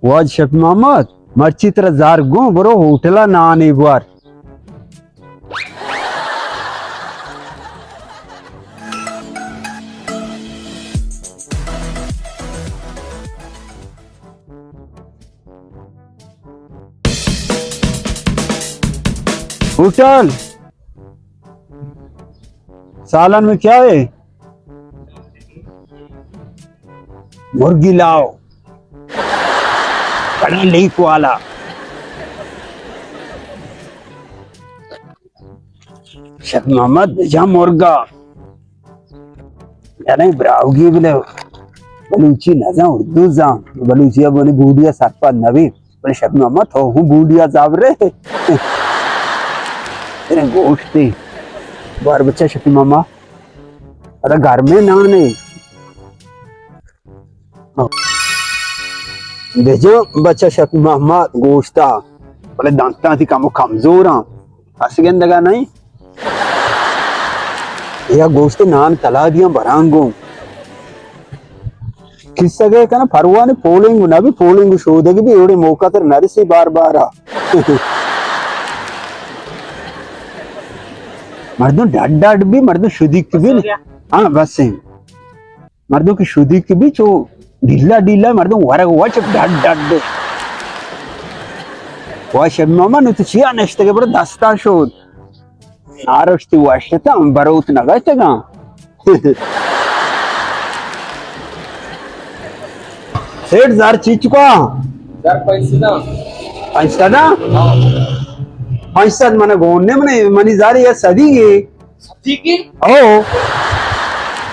واجہ شفیع محمد، مرچی ترا زر گوں، برو ہوٹل ءَ نانے بوار۔ ہوٹل، سالن میں کیا ہے؟ مرگی لاؤ، بڑا لیک والا۔ شفیع محمد، بجا مرگا۔ یعنی براہوئی بلے بلوچی نزان، اردو زان۔ بلوچی ءَ بولی بوڈیا سرپد نبی۔ بلے شفیع محمد، تو ہوں بوڈیا زبرے۔ تیرے گوشتے۔ بار بچہ شفیع محمد۔ ادا گرمیں نانے۔ بجن بچہ شفیع محمد گوشتا، بلے دانتاں تی کمو کمزوراں، پس گندگا نہیں۔ یا گوشت نان تلا دیاں برانگوں۔ کسہ گئے کنا پروانی پولنگ نہ بھی، پولنگ شودگ بھی اوڑے موقع تر نرسی بار بارا۔ مردم ڈڈ ڈڈ بھی، مردم شدیک بھی۔ ہاں، بس ہیں۔ مردم کہ شدیک بی چو ڈیلا ڈیلا مردم ورگ وچ ڈڈ ڈڈ۔ واہ شفیع محمد، نو تو چیا نشتگے؟ برو دستاں شود۔ آرشتی واشتا، ہم بروت نگشتگاں۔ سیٹھ، زر چی چکا؟ زر پنچ سد۔ پنچ سد؟ ہاں۔ پنچ سد من گون نے، من، منی زر یا سدی گے۔ سدیگے؟ او۔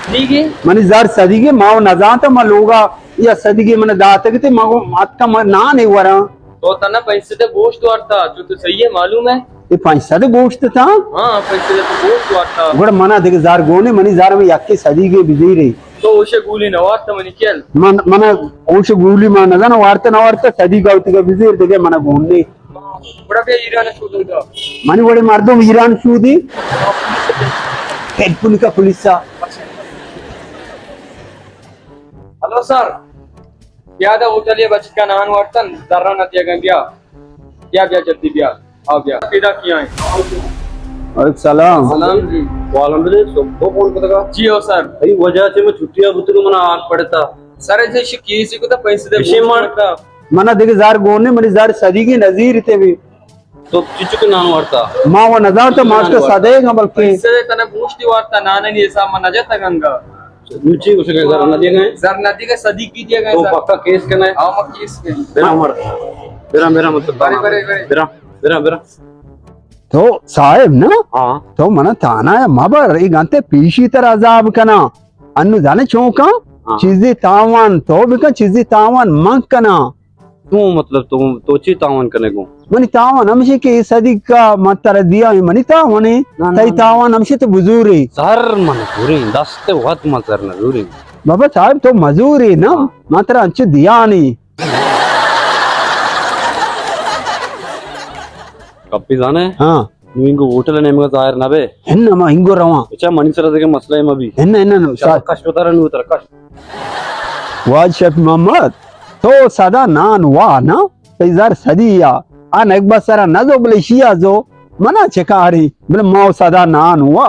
سدیگے؟ منی زر سدیگے، ما و نزانتا، ما لوگا یا سدیگے من داتگ تے ما گو اتکا ما نانے وراں۔ تو تنا پنچ سد گوشت وارتا، چو تو صحیح ہے، معلوم ہے؟ اے پنچ سد گوشت تا؟ ہاں، پنچ سد تو گوشت وارتا۔ گڑا منا دگہ زر گونے، منی زر میں یکی سدیگے بزیرے۔ تو اوشے گولی نہ وارتا منی کیل؟ من، منا اوشے گولی ما نزانا وارتا نہ وارتا، سدیگا اتکا بزیر دگہ منا گونے۔ گڑا بیا ایران شودی دا۔ منی وڑے مردم ایران شودی۔ ٹیلیفون کا پولیس سا۔ ہلو سر، بیا دا ہوٹل، یہ بچکا نان وارتن، ذرہ نہ دیگا، بیا۔ بیا، بیا، جلدی بیا۔ آؤ بیا۔ پیدا کیا ہے؟ وعلیکم سلام۔ سلام جی۔ وعلیکم السلام۔ تو فون کتگا؟ جی ہو سر۔ اے وجہ سے میں چھٹیا بوتگا، منا آگ پڑتا۔ سر، ایسے کیسی کو تا پیسے دے، ایسے بوت مر-، کرتا۔ منا دگہ زر گون نے، منی زر سدیگے نزیر تے بھی۔ تو چچو کہ نان وارتا؟ ما و نزانتا، ما اشکا سدے گا بلکہ۔ پیسے تنے گوشتی وارتا، نانے نی حساب ما نجتا گنگا۔ نو چی گوشگا، زر نہ دیگا؟ زر نہ دیگا، سدیگے دیگا تو زر۔ پکا کیس کنا ہے؟ ہاں، ما کیس کنا۔ برا مر۔ برا، برا مطلب۔ برے، برے، برے۔ برا، برا، برا۔ تو صاحب نا؟ ہاں۔ تو منا تانا یا مبر، ای گنتے پیشی تر عذاب کنا۔ انو زانے چون کن؟ ہاں۔ چیزی تاوان تو بکن، چیزی تاوان من کناں۔ تو مطلب تو، تو چی تاوان کنے گو؟ منی تاوان ہمیشی کہ اے سدیگا من ترا دیا، اے منی تاوان ہے۔ نہ، نہ، تئی نہ۔ تاوان ہمیشی تو بزوری۔ زر من زوری، دست وت من زر نہ زوری۔ بابا صاحب تو مزوری نا، ہاں۔ من ترا انچو دیا نہیں۔ کپی زانے؟ ہاں۔ نو انگو ہوٹل نیمگا ظاہر نہ بے۔ اناں ما انگو رواں۔ اچھا، منی سرا دگہ مسئلہ مہ بی۔ اناں، اناں، اناں، چلو، سا-، کش بتارا نو تر کش۔ واجہ شفیع محمد، تو سدا نان وا نا، تئی زر سدی یا۔ آ نگبہ سرا نہ زو، بلے شیا زو، منا چکاری، بلے ما سدا نان وا۔